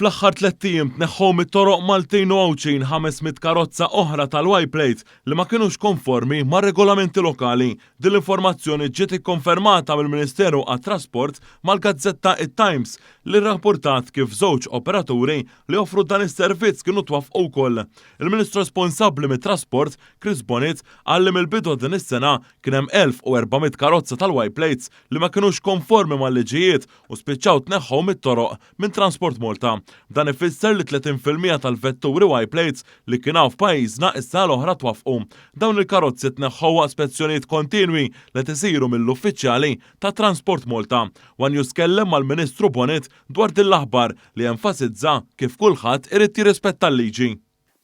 Fl-aħħar tlett ijiem tneħħew mit-toroq Maltin u Għawdxin 500 karozza oħra tal-Y plate li ma kinux konformi mar-regolamenti lokali. Din l-informazzjoni ġiet ikkonfermata mill-Ministeru għat-Trasport mal-gazzetta It-Times li rrappurtat kif żewġ operaturi li joffru dan is-servizz kienu twaffqu wkoll. Il-Ministru responsabbli mit-Trasport, Chris Bonett, qal li mill-bidu ta' din is-sena kien hemm 1,400 karozza tal-Y plates li ma kinux konformi mal-liġijiet u spiċċaw tneħħew mit-toroq minn Transport Malta. Dan ifisser li 30% tal-vetturi Y plates li kien hawn f'pajjiżna is-sena l-oħra twaffqu. Dawn il-karozzi tneħħew waqt spezzjonijiet kontinwi li qed isiru mill-uffiċjali ta' Transport Malta. One News tkellem mal-Ministru Bonett dwar din l-aħbar li enfasizza kif kulħadd irid jirrispetta l-liġi.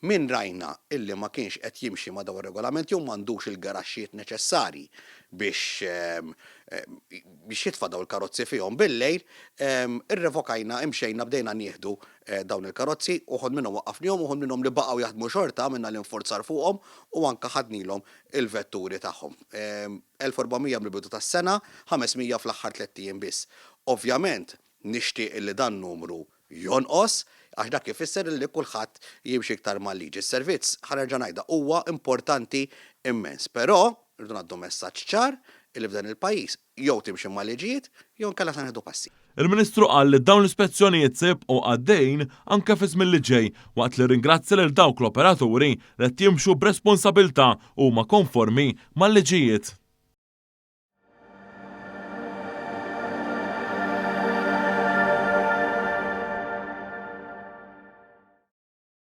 Min rajna illi ma kienx qed jimxi ma' dawn ir-regolamenti jew m'għandux il-garaxxijiet neċessarji biex biex jitfa' dawn il-karozzi fihom bil-lejl, irrevokajna, imxejna, bdejna nieħdu dawn il-karozzi, uħud minnhom waqqafnihom, uħud minnhom li baqgħu jaħdmu xorta għamilna l-infurzar fuqhom u anke ħadnilhom il-vetturi tagħhom. 1400 mill-bidu tas-sena, 500 fl-aħħar tlett ijiem biss. Ovvjament, Nixtieq illi dan numru jonqos għax dak ifisser illi kulħadd jimxi iktar mal-liġi. Is-servizz, ħa nerġa' ngħidha, huwa importanti immens. Però rridu ngħaddu messaġġ ċar illi f'dan il-pajjiż jew timxi mal-liġijiet jew inkella se nieħdu passi. Il-Ministru qal li dawn l-ispezzjonijiet se jibqgħu għaddejjin anke fiż-żmien li ġej waqt li rringrazzja lil dawk l-operaturi li qed jimxu b'responsabilità u huma konformi mal-liġijiet.